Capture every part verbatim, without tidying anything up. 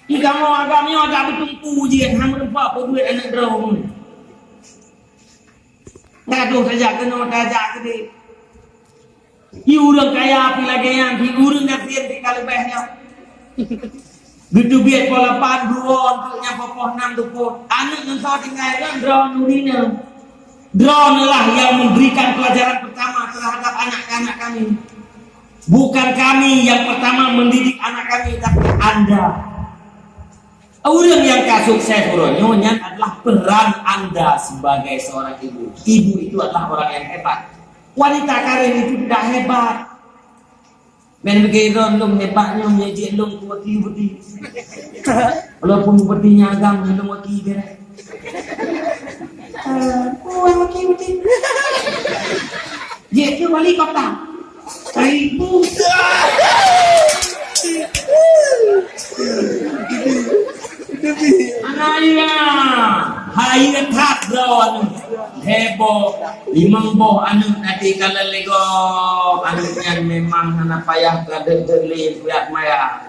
Di kamoe agam nyoe ka beuteumpu jih, hana meuteumpat peubuet aneuk droe. Gadoh tajak keunoe, tajak keudeh. Di ureueng kaya pih lagèe nyan, di ureueng gasien pih ka leubeh nyoe. Geuteubiet poh lapan, dua, untuk nyang poh, poh enam, tujoh. Aneuk ngon soe tinggai ngon droe nuri nyan. Droeneuh lah yang memberikan pelajaran pertama terhadap anak-anak kami. Bukan kami yang pertama mendidik anak kami, tapi Anda. Ureueng nyang ka sukses uroe nyoe nyan adalah peran Anda sebagai seorang ibu. Ibu itu adalah orang yang hebat. Wanita karir itu tidak hebat. Meunan lagèe droeneuh lôn hebat nyoe, meunyoe jeuet lôn keu wakil bupati. Walaupun bupati nyan agam, lôn wakil direct. Eh, oh, wakil bupati. Jeuet keu wali kota. Hai, bu. Aneuk ayah, hai that droeneuh. Heboh, limong boh aneuk nanti ka leulegok, aneuk nyan memang hana payah ka deuek-deuek lé, puyat maya.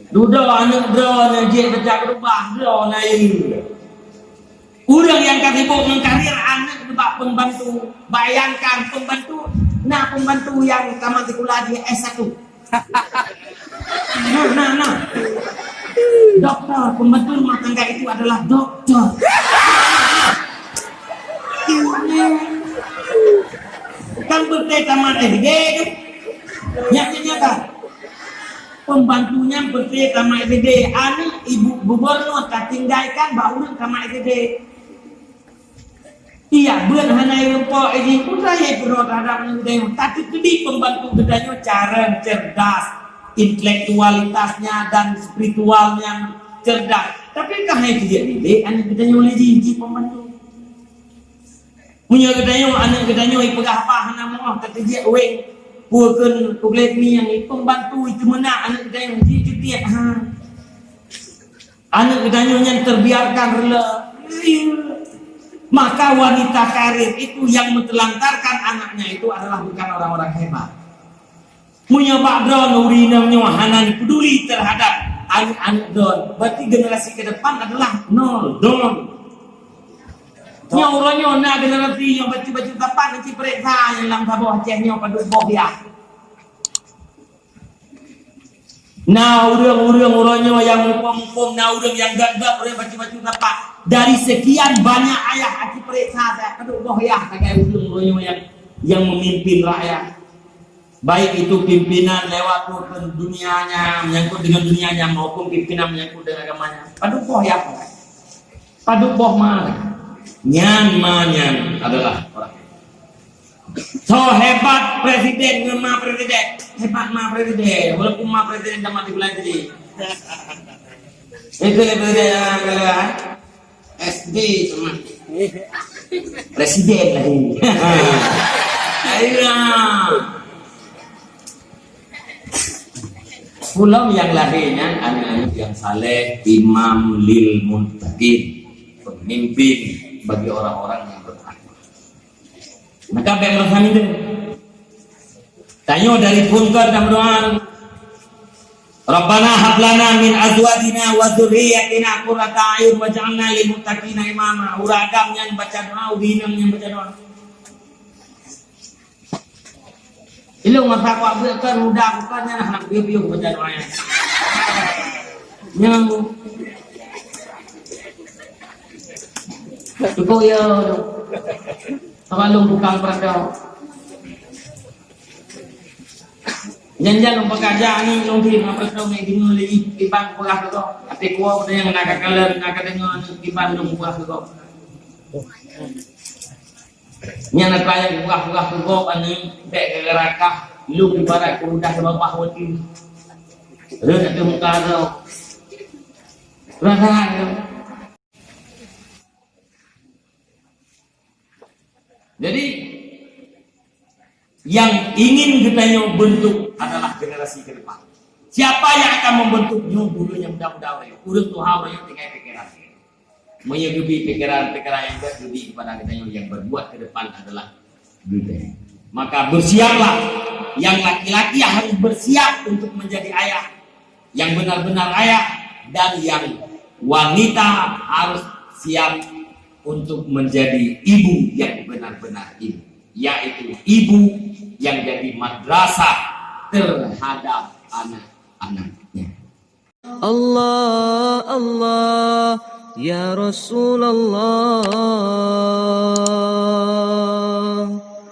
Dudoe aneuk droeneuh jeuet teuka keurubah droeneuh. Ureueng nyang ka sibuk ngon karier aneuk bak pembantu. Bayangkan pembantu, na pembantu nyang tamat sikula di S satu. Nah, nah, nah. Doktor, pembantu rumah tangga itu adalah doktor. Kan beutôi tamat S D kan? Nyata-nyata. Pembantunya beutôi tamat S D. Aneuk ibu gubernur tatinggalkan bak ureueng tamat S D. Iya, beuet hana ireumpok, eh, jih putra ya peunoh terhadap aneuk geutanyoe. Tapi keudi pembantu geutanyoe cara cerdas, intelektualitasnya dan spiritualnya cerdas. Tapi ka hai jeuet didik aneuk geutanyoe lé jih, jih pembantu. Meunyoe geutanyoe, aneuk geutanyoe ipeugah apa hana moh, ka teujeuet weng, peue kheun kuglek mi nyang pembantu itu meunak aneuk geutanyoe, jih jeuet ha. Aneuk geutanyoe nyan terbiarkan rela. Maka wanita karir itu yang mentelantarkan anaknya itu adalah bukan orang-orang hebat. Meunyoe bak droeneuh ureueng inong nyoe hana peduli terhadap aneuk-aneuk droeneuh, berarti generasi ke depan adalah nol, don. Nyoe uroe nyoe na generasi nyang bacut-bacut sapat, neuci peuriksa nyang lam saboh Aceh nyoe padub boh yah. Na ureueng-ureueng uroe nyoe nyang muphom-muphom, na ureueng nyang gét-gét, ureueng bacut-bacut sapat. Dari sekian banyak ayah aci peuriksa, padub boh yah sagai ureueng uroe nyoe nyang, nyang memimpin rakyat. Baik itu pimpinan lewat pun dunianya, menyangkut dengan dunianya, maupun pimpinan menyangkut dengan agamanya. Padub boh yah. Padub boh ma. Nyan ma nyan adalah orang. So hebat presiden ngon ma presiden. Hebat ma presiden. Walaupun ma presiden dah mati bulan jadi. Itu le presiden, ah, kalau, ah. S D cuma. Presiden lah ini. Ayolah. Pulang yang lahirnya anak-anak yang saleh, imam lil muttaqin, pemimpin bagi orang-orang yang bertakwa. Maka bèk meurasa minder. Tanyoe dari phôn ka tameudoa, "Rabbana hab lana min azwajina wa dzurriyyatina qurrata a'yun waj'alna lil muttaqina imama." Ureueng agam nyan baca doa, ureueng inong nyan baca doa. Ilong masa kuat buet kan muda bukan nyan anak piôh-piôh baca doa nyan. Nyan. Cukup ya. Sama lôn tukang peuratoe. Jan-jan lôn peugah jak ni lôn di ma peuratoe ngon deungoe lé iban peugah keu gob. Até kuwoe nyang na ka kalon, na ka deungoe iban lôn peugah keu gob. Nyan atra nyang peugah-peugah keu gob aneuk bèk geurakah lôn ibarat keu udah teubabah watèe. Rhot ateueh muka droe. Rasa. Jadi, yang ingin geutanyoe bentuk adalah generasi ke depan. Siapa yang akan membentuk nyoe buleuen nyang muda-muda uroe nyoe? Ureueng tuha uroe nyoe tinggai pikiran. Meunyoe geubri pikiran-pikiran nyang gèt geubri kepada geutanyoe, yang berbuat ke depan adalah geutanyoe. Maka bersiaplah. Yang laki-laki harus bersiap untuk menjadi ayah. Yang benar-benar ayah dan yang wanita harus siap untuk menjadi ibu yang benar-benar ibu, yaitu ibu yang jadi madrasah terhadap anak-anaknya. Allah, Allah, ya Rasulullah.